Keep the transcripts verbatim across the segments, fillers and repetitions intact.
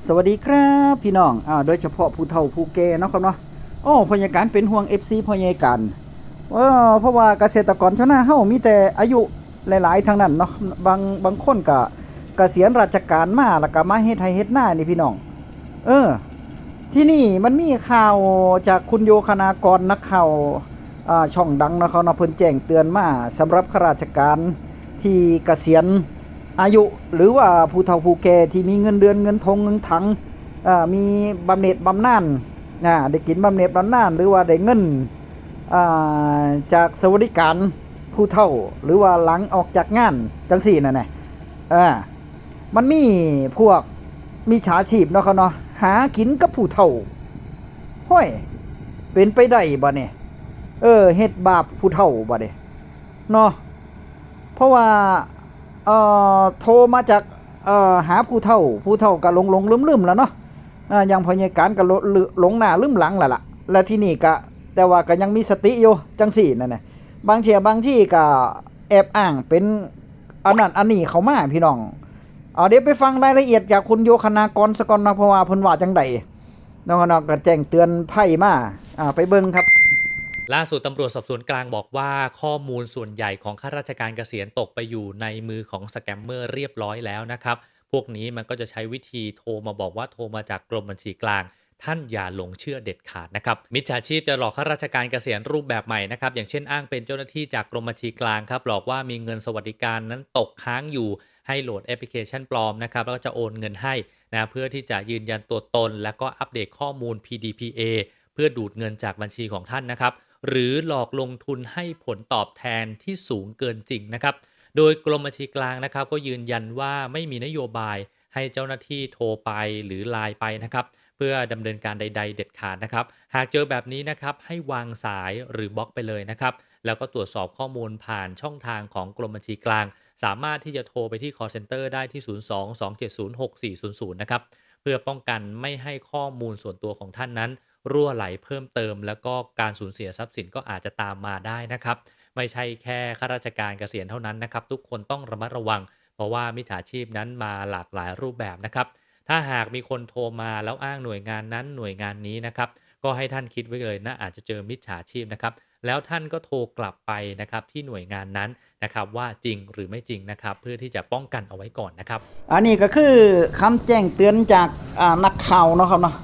สวัสดีครับพี่น้อง อ่า โดยเฉพาะผู้เฒ่าผู้แก่เนาะครับเนาะ โอ้ พ่อใหญ่การเป็นห่วง เอฟซี พ่อใหญ่การ เออ เพราะว่าเกษตรกรชาวนาเฮามีแต่อายุหลายๆ ทั้งนั้นเนาะ บาง บางคนก็เกษียณราชการมา แล้วก็มาเฮ็ดไร่เฮ็ดนานี่พี่น้อง เออ ที่นี่มันมีข่าวจากคุณโยคณากร นักข่าว อ่า ช่องดังเนาะครับเนาะ เพิ่นแจ้งเตือนมาสำหรับข้าราชการที่เกษียณอายุ หรือว่าผู้เฒ่าผู้แก่ที่มีเงินเดือน เงินทงเงินถัง อ่า มีบำเหน็จบำนาญ อ่า ได้กินบำเหน็จบำนาญ หรือว่าได้เงิน อ่า จากสวัสดิการผู้เฒ่า หรือว่าหลังออกจากงานจังซี้นั่นแหละ อ่า มันมีพวกมิจฉาชีพเนาะครับเนาะ หากินกับผู้เฒ่า ห้วย เป็นไปได้บ่เนี่ย เออ เฮ็ดบาปผู้เฒ่าบ่เนี่ย เนาะ เพราะว่า เอ่อ โทรมาจาก เอ่อ หาผู้เฒ่า ผู้เฒ่าก็หลงๆ ลืมๆ แล้วเนาะ อ่า อย่างพ่อใหญ่การก็หลง หลงหน้าลืมหลังแล้วล่ะ และที่นี่ก็ แต่ว่าก็ยังมีสติอยู่ จังซี้นั่นน่ะ บางเทื่อ บางทีก็แอบอ้างเป็นอันนั้นอันนี้เข้ามาพี่น้อง เอา เดี๋ยวไปฟังรายละเอียดจากคุณโยคณากรซะก่อนเนาะ เพราะว่าเพิ่นว่าจังใดเนาะ เนาะ ก็แจ้งเตือนภัยมา อ่า ไปเบิ่งครับ ล่าสุดตำรวจสอบสวนกลางบอกว่าข้อมูลส่วนใหญ่ของข้าราชการเกษียณตกไปอยู่ในมือของสแกมเมอร์เรียบร้อยแล้วนะครับ พวกนี้มันก็จะใช้วิธีโทรมาบอกว่าโทรมาจากกรมบัญชีกลาง ท่านอย่าหลงเชื่อเด็ดขาดนะครับ มิจฉาชีพจะหลอกข้าราชการเกษียณรูปแบบใหม่นะครับ อย่างเช่นอ้างเป็นเจ้าหน้าที่จากกรมบัญชีกลางครับ หลอกว่ามีเงินสวัสดิการนั้นตกค้างอยู่ ให้โหลดแอปพลิเคชันปลอมนะครับ แล้วก็จะโอนเงินให้นะ เพื่อที่จะยืนยันตัวตน แล้วก็อัปเดตข้อมูล พีดีพีเอ เพื่อดูดเงินจากบัญชีของท่านนะครับ หรือหลอกลงทุนให้ผลตอบแทนที่สูงเกินจริงนะครับ โดยกรมบัญชีกลางนะครับ ก็ยืนยันว่าไม่มีนโยบายให้เจ้าหน้าที่โทรไปหรือไลน์ไปนะครับ เพื่อดำเนินการใดๆ เด็ดขาดนะครับ หากเจอแบบนี้นะครับ ให้วางสายหรือบล็อกไปเลยนะครับ แล้วก็ตรวจสอบข้อมูลผ่านช่องทางของกรมบัญชีกลาง สามารถที่จะโทรไปที่ call center ได้ที่ ศูนย์สอง สองเจ็ดศูนย์ หกสี่ศูนย์ศูนย์ นะครับ เพื่อป้องกันไม่ให้ข้อมูลส่วนตัวของท่านนั้น รั่วไหลเพิ่มเติม แล้วก็การสูญเสียทรัพย์สินก็อาจจะตามมาได้นะครับ ไม่ใช่แค่ข้าราชการเกษียณเท่านั้นนะครับ ทุกคนต้องระมัดระวัง เพราะว่ามิจฉาชีพนั้นมาหลากหลายรูปแบบนะครับ ถ้าหากมีคนโทรมาแล้วอ้างหน่วยงานนั้นหน่วยงานนี้นะครับ ก็ให้ท่านคิดไว้เลยนะ อาจจะเจอมิจฉาชีพนะครับ แล้วท่านก็โทรกลับไปนะครับที่หน่วยงานนั้นนะครับ ว่าจริงหรือไม่จริงนะครับ เพื่อที่จะป้องกันเอาไว้ก่อนนะครับ อันนี้ก็คือคำแจ้งเตือนจาก อ่า นักข่าวเนาะครับเนาะ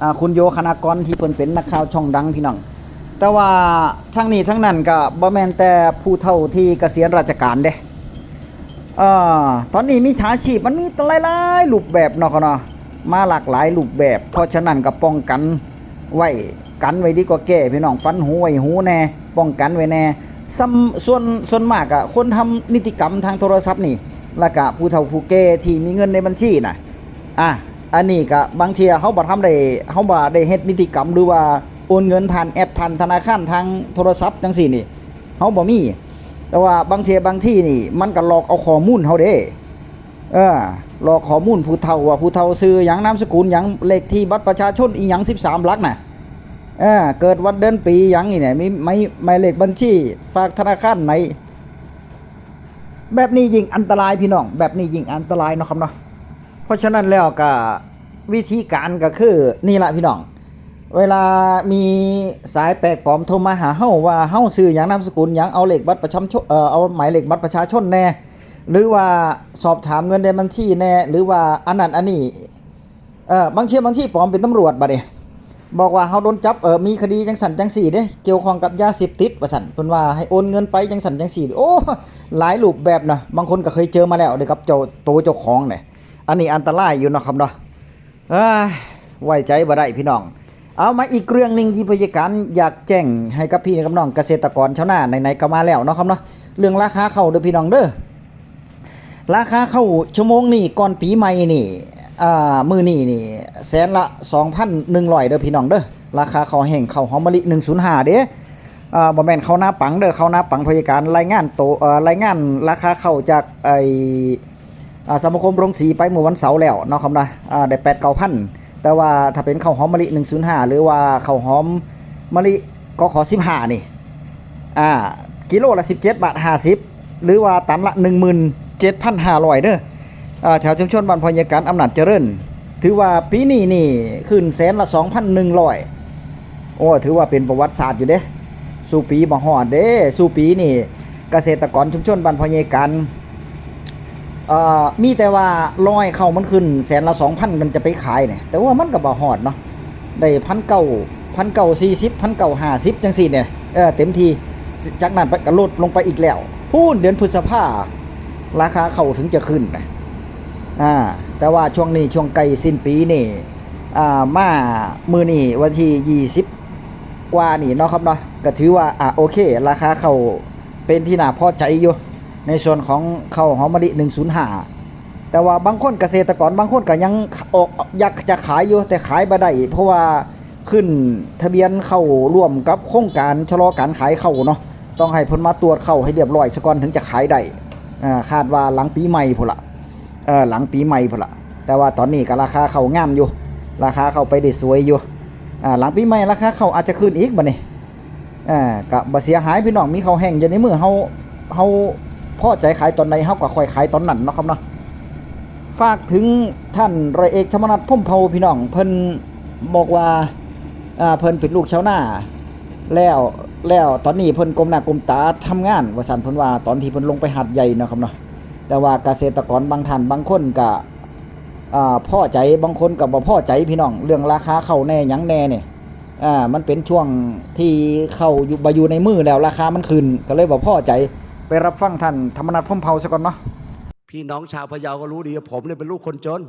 อ่า คุณโยคณากรที่เพิ่นเป็นนักข่าวช่องดังพี่น้อง แต่ว่าทั้งนี้ทั้งนั้นก็บ่แม่นแต่ผู้เฒ่าที่เกษียณราชการเด้ เอ่อ ตอนนี้มิจฉาชีพมันมีหลายๆรูปแบบเนาะครับเนาะ มาหลากหลายรูปแบบ เพราะฉะนั้นก็ป้องกันไว้ กันไว้ดีกว่าแก้พี่น้อง ฟันหูไว้หูแน่ ป้องกันไว้แน่ ส่ำ ส่วน ส่วนมากอะ คนทำนิติกรรมทางโทรศัพท์นี่ แล้วก็ผู้เฒ่าผู้แก่ที่มีเงินในบัญชีน่ะ อ่ะ อันนี้ก็บางเทื่อเฮาบ่ทำได้ เฮาบ่ได้เฮ็ดนิติกรรม หรือว่าโอนเงินผ่านแอปผ่านธนาคารทางโทรศัพท์จังซี้นี่ เฮาบ่มี แต่ว่าบางเทื่อบางทีนี่มันก็หลอกเอาข้อมูลเฮาเด้ เออ หลอกข้อมูลผู้เฒ่า ว่าผู้เฒ่าชื่อหยัง นามสกุลหยัง เลขที่บัตรประชาชนอีหยัง สิบสามหลักน่ะ เออ เกิดวันเดือนปีหยังนี่เนี่ย มี หมาย หมายเลขบัญชีฝากธนาคารไหน แบบนี้ยิ่งอันตรายพี่น้อง แบบนี้ยิ่งอันตรายเนาะครับเนาะ เพราะฉะนั้นแล้วก็วิธีการก็คือนี่ละพี่น้อง เวลามีสายแปลกปลอมโทรมาหาเฮาว่าเฮาชื่อหยัง นามสกุลหยัง เอาเลขบัตรประชาชน เอ่อ เอาหมายเลขบัตรประชาชนแน่ หรือว่าสอบถามเงินในบัญชีแน่ หรือว่าอันนั้นอันนี้ เออ บางเทื่อบางทีปลอมเป็นตำรวจบัดนี้ บอกว่าเฮาโดนจับ เออ มีคดีจังซั่นจังซี้เด้ เกี่ยวข้องกับยาเสพติดว่าซั่น เพิ่นว่าให้โอนเงินไปจังซั่นจังซี้ โอ้ หลายรูปแบบนะ บางคนก็เคยเจอมาแล้วเด้กับเจ้า โตเจ้าของเนี่ย อันนี้อันตรายอยู่เนาะครับเนาะ เอ้ย ไว้ใจบ่ได้พี่น้อง เอามาอีกเรื่องหนึ่งที่พยาการอยากแจ้งให้กับพี่กับน้องเกษตรกรชาวนา ไหนๆก็มาแล้วเนาะครับเนาะ เรื่องราคาข้าวเด้อพี่น้องเด้อ ราคาข้าวชั่วโมงนี้ก่อนปีใหม่นี่ อ่า มื้อนี้นี่ แสนละ สองพันหนึ่งร้อย เด้อพี่น้องเด้อ ราคาข้าวแห้ง ข้าวหอมมะลิ หนึ่งศูนย์ห้า เด้ อ่า บ่แม่นข้าวนาปังเด้อ ข้าวนาปังพยาการรายงานโต เอ่อ รายงานราคาข้าวจากไอ้ อ่า สมาคมโรงสีไปเมื่อวันเสาร์แล้วเนาะครับนะ อ่า ได้ แปดเก้าพัน แต่ว่าถ้าเป็นข้าวหอมมะลิ หนึ่งศูนย์ห้า หรือว่าข้าวหอมมะลิ กข สิบห้า นี่ อ่า กิโลละ สิบเจ็ดบาทห้าสิบ หรือว่าตันละ หนึ่งหมื่นเจ็ดพันห้าร้อย เด้อ อ่า แถวชุมชนบ้านพญาการอำนาจเจริญ ถือว่าปีนี้นี่ขึ้นแสนละสองพันหนึ่งร้อย โอ้ ถือว่าเป็นประวัติศาสตร์อยู่เด้ สู่ปีบ่ฮอดเด้ สู่ปีนี่เกษตรกรชุมชนบ้านพ่อใหญ่กัน เอ่อ มีแต่ว่ารอให้ข้าวมันขึ้นแสนละสองพัน มันจะไปขายเนี่ย แต่ว่ามันก็บ่ฮอดเนาะ ได้พันเก้า พันเก้าสี่สิบ พันเก้าห้าสิบ จังซี้เนี่ย เออ เต็มที่ จากนั้นไปก็ลดลงไปอีกแล้ว พู้นเดือนพฤษภา ราคาข้าวถึงจะขึ้นนะ อ่า แต่ว่าช่วงนี้ช่วงใกล้สิ้นปีนี่ อ่า มามื้อนี้วันที่ยี่สิบกว่านี่เนาะครับเนาะ ก็ถือว่า อ่า โอเค ราคาข้าวเป็นที่น่าพอใจอยู่ ในส่วนของข้าวหอมมะลิ หนึ่งศูนย์ห้า แต่ว่าบางคนเกษตรกรบางคนก็ยังออก อยากจะขายอยู่ แต่ขายบ่ได้ เพราะว่าขึ้นทะเบียนเข้าร่วมกับโครงการชะลอการขายข้าวเนาะ ต้องให้เพิ่นมาตรวจข้าวให้เรียบร้อยซะก่อนถึงจะขายได้ อ่า คาดว่าหลังปีใหม่พุ้นละ เออ หลังปีใหม่พุ้นละ แต่ว่าตอนนี้ก็ราคาข้าวงามอยู่ ราคาข้าวไปได้สวยอยู่ อ่า หลังปีใหม่ราคาข้าวอาจจะขึ้นอีกบัดนี้ อ่า ก็บ่เสียหายพี่น้อง มีข้าวแห้งอยู่ในมือเฮา เฮาพอใจขายตอนใดเฮาก็ค่อยขายตอนนั้นเนาะครับเนาะ ฝากถึงท่านร้อยเอกธรรมนัส พรหมเผ่า พี่น้อง เพิ่นบอกว่า อ่า เพิ่นเป็นลูกชาวนา แล้ว แล้วตอนนี้เพิ่นก้มหน้าก้มตาทำงาน ว่าซั่น เพิ่นว่าตอนที่เพิ่นลงไปหาดใหญ่เนาะครับเนาะ แต่ว่าเกษตรกรบางท่านบางคนก็ อ่า พอใจ บางคนก็บ่พอใจพี่น้อง เรื่องราคาข้าวแน่หยังแน่เนี่ย อ่า มันเป็นช่วงที่ข้าวอยู่ บ่อยู่ในมือแล้ว ราคามันขึ้น ก็เลยบ่พอใจ ไปรับฟังท่านธรรมนัส พรหมเผ่า ซะก่อนเนาะ พี่น้องชาวพะเยาก็รู้ดีว่าผมเนี่ยเป็นลูกคนจน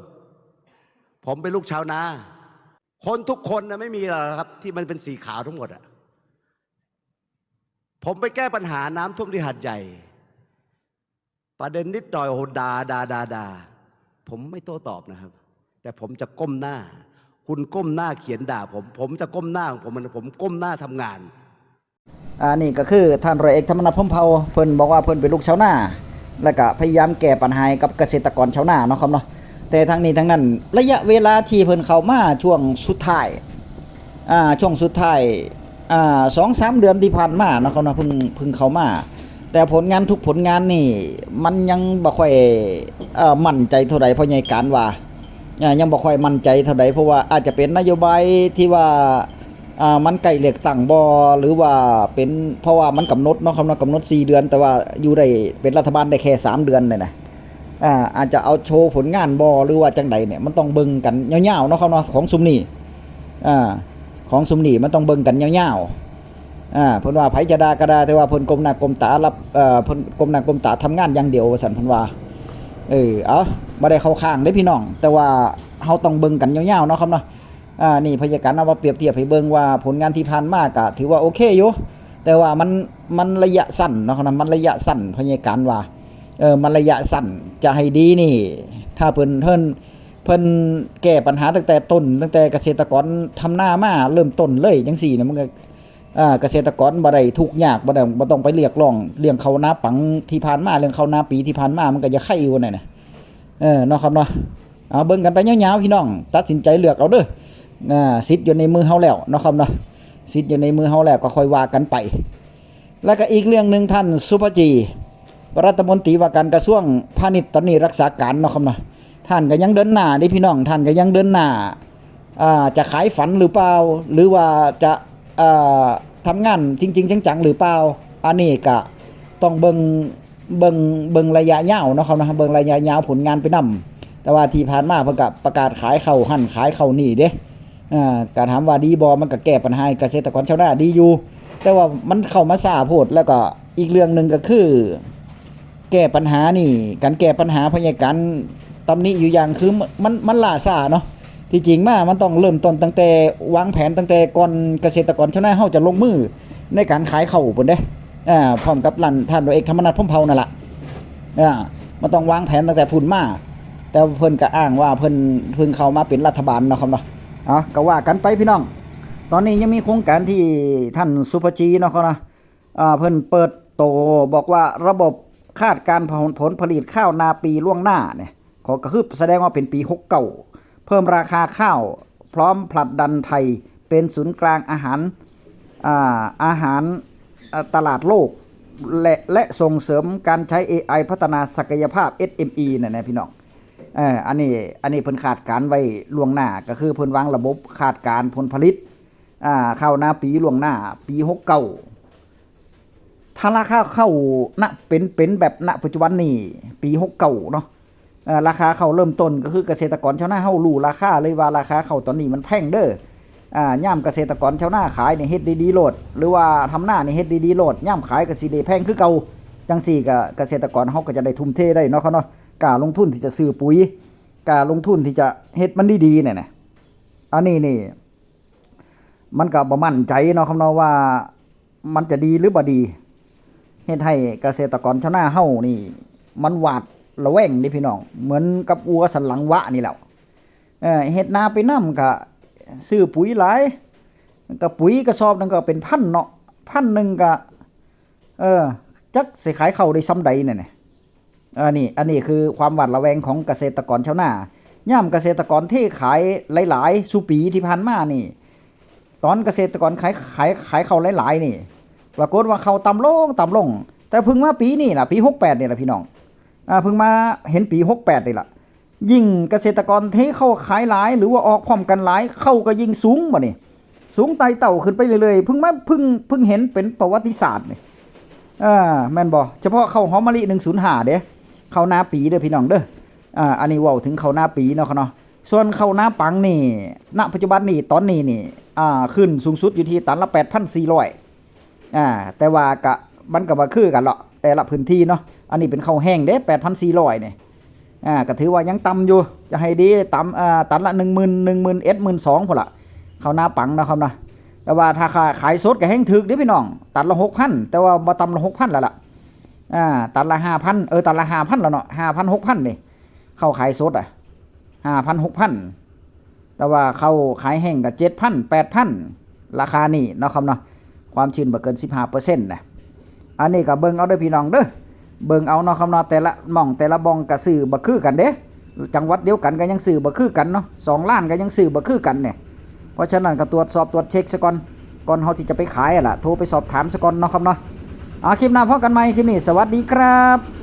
ผมเป็นลูกชาวนา คนทุกคนนะไม่มีอะไรหรอกครับ ที่มันเป็นสีขาวทั้งหมดอะผมไปแก้ปัญหาน้ำท่วมที่หาดใหญ่ ประเด็นนิดหน่อย โอ้โห ด่าด่าด่าด่าผมไม่โต้ตอบนะครับ แต่ผมจะก้มหน้า คุณก้มหน้าเขียนด่าผม ผมจะก้มหน้าของผม ผมก้มหน้าทำงาน อันนี้ก็คือท่านร้อยเอกธรรมนัส พรหมเผ่า เพิ่นบอกว่าเพิ่นเป็นลูกชาวนา แล้วก็พยายามแก้ปัญหาให้กับเกษตรกรชาวนาเนาะครับเนาะ แต่ทั้งนี้ทั้งนั้น ระยะเวลาที่เพิ่นเข้ามาช่วงสุดท้าย อ่า ช่วงสุดท้าย อ่า สองสามเดือนที่ผ่านมาเนาะครับเนาะ เพิ่ง เพิ่งเข้ามา แต่ผลงานทุกผลงานนี่ มันยังบ่ค่อย เอ่อ มั่นใจเท่าใด พ่อใหญ่การว่า อ่า ยังบ่ค่อยมั่นใจเท่าใด เพราะว่าอาจจะเป็นนโยบายที่ว่า อ่า มันใกล้เลือกตั้งบ่ หรือว่าเป็น เพราะว่ามันกำหนดเนาะครับเนาะ กำหนดสี่เดือน แต่ว่าอยู่ได้เป็นรัฐบาลได้แค่สามเดือนเนี่ยนะ อ่า อาจจะเอาโชว์ผลงานบ่ หรือว่าจังใดเนี่ย มันต้องเบิ่งกันยาวๆเนาะครับเนาะ ของซุมนี้ อ่า ของซุมนี้มันต้องเบิ่งกันยาวๆ อ่า เพิ่นว่าไผจะด่าก็ด่า แต่ว่าเพิ่นก้มหน้าก้มตารับ เอ่อ เพิ่นก้มหน้าก้มตาทำงานอย่างเดียว ว่าซั่นเพิ่นว่า เออ เอา บ่ได้เข้าข้างเด้พี่น้อง แต่ว่าเฮาต้องเบิ่งกันยาวๆเนาะครับเนาะ อ่า นี่พ่อใหญ่การเอามาเปรียบเทียบให้เบิ่งว่าผลงานที่ผ่านมาก็ถือว่าโอเคอยู่ แต่ว่ามัน มันระยะสั้นเนาะครับเนาะ มันระยะสั้น พ่อใหญ่การว่า เออ มันระยะสั้น จะให้ดีนี่ ถ้าเพิ่น เพิ่น เพิ่นแก้ปัญหาตั้งแต่ต้น ตั้งแต่เกษตรกรทำนามาเริ่มต้นเลยจังซี้เนี่ย มันก็ อ่า เกษตรกรบ่ได้ทุกข์ยาก บ่ได้ บ่ต้องไปเรียกร้องเรื่องข้าวนาปังที่ผ่านมา เรื่องข้าวนาปีที่ผ่านมา มันก็จะไคอยู่นั่นน่ะ เออ เนาะครับเนาะ เอาเบิ่งกันไปยาวๆพี่น้อง ตัดสินใจเลือกเอาเด้อ อ่า สิทธิ์อยู่ในมือเฮาแล้วเนาะครับเนาะ สิทธิ์อยู่ในมือเฮาแล้วก็ค่อยว่ากันไป แล้วก็อีกเรื่องหนึ่ง ท่านสุภจี รัฐมนตรีว่าการกระทรวงพาณิชย์ ตอนนี้รักษาการเนาะครับเนาะ ท่านก็ยังเดินหน้าเด้พี่น้อง ท่านก็ยังเดินหน้า อ่า จะขายฝันหรือเปล่า หรือว่าจะ อ่า ทำงานจริงๆจังๆหรือเปล่า อันนี้ก็ต้องเบิ่ง เบิ่ง เบิ่งระยะยาวเนาะครับเนาะ เบิ่งระยะยาวผลงานไปนำ แต่ว่าที่ผ่านมาเพิ่นก็ประกาศขายข้าวหั่นขายข้าวนี่เด้ อ่า ก็ถามว่าดีบ่ มันก็แก้ปัญหาให้เกษตรกรชาวนาดีอยู่ แต่ว่ามันเข้ามาช้าโพด แล้วก็อีกเรื่องหนึ่งก็คือ แก้ปัญหานี่ การแก้ปัญหา พ่อใหญ่การตำหนิอยู่อย่างคือมัน มันล่าช้าเนาะ ที่จริงมามันต้องเริ่มต้นตั้งแต่วางแผนตั้งแต่ก่อนเกษตรกรชาวนาเฮาจะลงมือในการขายข้าวพุ้นเด้ อ่า พร้อมกับท่าน ท่านร้อยเอกธรรมนัส พรหมเผ่านั่นล่ะ อ่า มันต้องวางแผนตั้งแต่พุ้นมา แต่เพิ่นก็อ้างว่าเพิ่นเพิ่งเข้ามาเป็นรัฐบาลเนาะครับเนาะ เอา ก็ว่ากันไปพี่น้อง ตอนนี้ยังมีโครงการที่ท่านสุภจีเนาะครับเนาะ อ่า เพิ่นเปิดโตบอกว่าระบบคาดการณ์ผล ผลผลิตข้าวนาปีล่วงหน้าเนี่ย ก็ ก็คือแสดงว่าเป็นปีหกเก้า เพิ่มราคาข้าว พร้อมผลักดันไทยเป็นศูนย์กลางอาหาร อ่า อาหาร อ่า ตลาดโลก และ และส่งเสริมการใช้ เอไอ พัฒนาศักยภาพ เอสเอ็มอี เนี่ยนะพี่น้อง เอออันนี้อันนี้เพิ่นคาดการณ์ไว้ล่วงหน้า ก็คือเพิ่นวางระบบคาดการณ์ผลผลิต อ่าข้าวนาปีล่วงหน้า ปีหกเก้า ถ้าราคาข้าวณเป็นเป็นแบบณปัจจุบันนี้ ปีหกเก้าเนาะ เอ่อราคาข้าวเริ่มต้นก็คือเกษตรกรชาวนาเฮารู้ราคาเลยว่าราคาข้าวตอนนี้มันแพงเด้อ อ่ายามเกษตรกรชาวนาขายนี่เฮ็ดดีๆโลด หรือว่าทำนานี่เฮ็ดดีๆโลด ยามขายก็สิได้แพงคือเก่า จั่งซี้ก็เกษตรกรเฮาก็จะได้ทุ่มเทได้เนาะครับเนาะ กล้าลงทุนที่จะซื้อปุ๋ย กล้าลงทุนที่จะเฮ็ดมันดีๆเนี่ยนะ อันนี้นี่ มันก็บ่มั่นใจเนาะครับเนาะว่ามันจะดีหรือบ่ดี เฮ็ดให้เกษตรกรชาวนาเฮานี่ มันหวาดระแวงเด้พี่น้อง เหมือนกับวัวสันหลังวะนี่แหละ เออเฮ็ดนาไปนำก็ซื้อปุ๋ยหลาย ก็ปุ๋ยกระสอบหนึ่งก็เป็นพันเนาะ พันหนึ่งก็ เออ จักสิขายข้าวได้ส่ำใดเนี่ยนะ อันนี้อันนี้คือความหวาดระแวงของเกษตรกรชาวนา ยามเกษตรกรเทขายหลายๆสู่ปีที่ผ่านมานี่ ตอนเกษตรกรขายขายขายข้าวหลายๆนี่ ปรากฏว่าข้าวต่ำลงต่ำลง แต่เพิ่งมาปีนี้ล่ะ ปีหกแปดนี่ล่ะพี่น้อง อ่า เพิ่งมาเห็นปีหกแปดนี่ล่ะ ยิ่งเกษตรกรเทข้าวขายหลาย หรือว่าออกพร้อมกันหลาย ข้าวก็ยิ่งสูงบัดนี้ สูงไต่เต้าขึ้นไปเรื่อยๆ เพิ่งมาเพิ่งเพิ่งเห็นเป็นประวัติศาสตร์นี่ เออ แม่นบ่ เฉพาะข้าวหอมมะลิหนึ่งศูนย์ห้าเด้ ข้าวนาปีเด้อพี่น้องเด้อ อ่า อันนี้เว้าถึงข้าวนาปีเนาะครับเนาะ ส่วนข้าวนาปังนี่ ณ ปัจจุบันนี่ ตอนนี้นี่ อ่า ขึ้นสูงสุดอยู่ที่ตันละแปดพันสี่ร้อย อ่า แต่ว่าก็ มันก็บ่คือกันเนาะ แต่ละพื้นที่เนาะ อันนี้เป็นข้าวแห้งเด้ แปดพันสี่ร้อยนี่ อ่า ก็ถือว่ายังต่ำอยู่ จะให้ดีต่ำ อ่า ตันละหนึ่งหมื่น หนึ่งหมื่นเอ็ด หมื่นสองพุ้นล่ะ ข้าวนาปังนะครับนะ แต่ว่าถ้าขายสดก็แฮงถืกเด้พี่น้อง ตันละหกพัน แต่ว่าบ่ต่ำละหกพันแล้วล่ะ อ่า ตันละห้าพัน เออ ตันละห้าพันแล้วเนาะ ห้าพัน หกพันนี่ ข้าวขายสดอ่ะ ห้าพัน หกพัน แต่ว่าข้าวขายแห้งก็ เจ็ดพัน แปดพัน ราคานี่เนาะครับเนาะ ความชื้นบ่เกิน สิบห้าเปอร์เซ็นต์ นะ อันนี้ก็เบิ่งเอาเด้อพี่น้องเด้อ เบิ่งเอาเนาะครับเนาะ แต่ละหม่องแต่ละบ่องก็ซื้อบ่คือกันเด้ จังหวัดเดียวกันก็ยังซื้อบ่คือกันเนาะ สองร้านก็ยังซื้อบ่คือกันเนี่ย เพราะฉะนั้นก็ตรวจสอบตรวจเช็คซะก่อน ก่อนเฮาที่จะไปขายอะล่ะ โทรไปสอบถามซะก่อนเนาะครับเนาะ เอาคลิปหน้าพบกันใหม่ คลิปนี้สวัสดีครับ